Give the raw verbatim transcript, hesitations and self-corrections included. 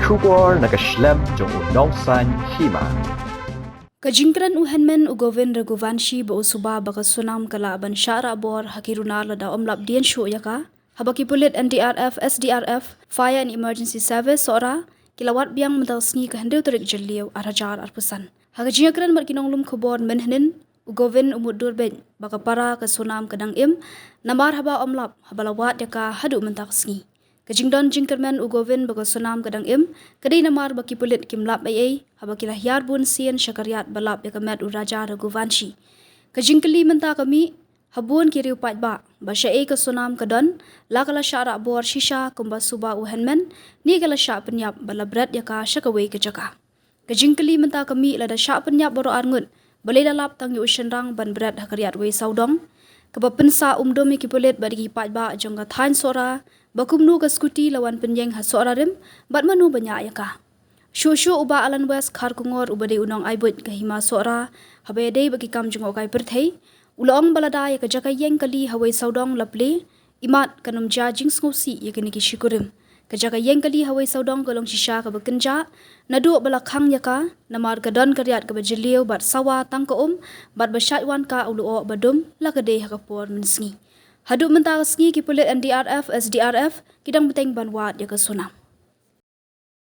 Khubor na ka shlem jong u Nongsaiñ Hima. Ka jingkren u Hynmen u Govind Raghuvanshi ba u suba ba ka Sonam ka lah ban shah rah bor ha ki runar lada ym lap dien shuh ïa ka, haba ki pulit N D R F, S D R F, Fire and Emergency Service Sohra ki la wad biang mynta ka sngi ka hynriew tarik Jylliew ar hajar arphew san. Ha ka jingïakren bad ki nonglum khubor mynhynnin, u Govind u mutdur beit ba ka para ka Sonam ka dang im, namar haba ym lap haba la wad ïa ka haduh mynta ka sngi. Ka jingdon jingkyrmen u Govind ba ka Sonam ka dang im ka dei namar ba ki pulit kim lap ei ei haba ki la hiar bun sien sha ka riat ba lap ïa ka met u Raja Raghuvanshi. Ka jingkylli mynta ka mih ha bun ki riew paidbah ba shaei ka Sonam ka don, la ka la shah rah bor shisha kumba suba u Hynmen, ne ka la shah pynïap ba la bret ïa ka sha kawei ka jaka. Ka jingkylli mynta ka mih lada shah pynïap baroh arngut, balei la lap tang ïa u shynrang ban bret ha ka riat wei sawdong. Kaba pynsah umdum ïa ki pulit bad ïa ki paidbah jong ka thaiñ Sohra ba kumno ka scooty la wan pynïeng ha Sohra rim bad mano ba ñiah ïa ka. Shuh shuh u Bah Alan West Kharkongor uba dei u nongai buit ka Hima Sohra, haba ïadei bad ki kam jngohkai pyrthei, u la ong ba lada ïa ka jaka ïeng kali ha wei sawdong la plie, imat kan ym jia jingsngewsih ïa kine ki shikurim. Ka jaka ïeng kali ha wei sawdong ka long shisha kaba kynjah naduh ba la khang ïa ka, namar ka don ka riat kaba jylliew bad sawa tang ka um, bad ba shait wan ka u lyoh ba dum la ka dei ha ka por mynsngi. Haduh mynta ka sngi ki pulit N D R F, S D R F ki dang bteng ban wad ïa ka Sonam.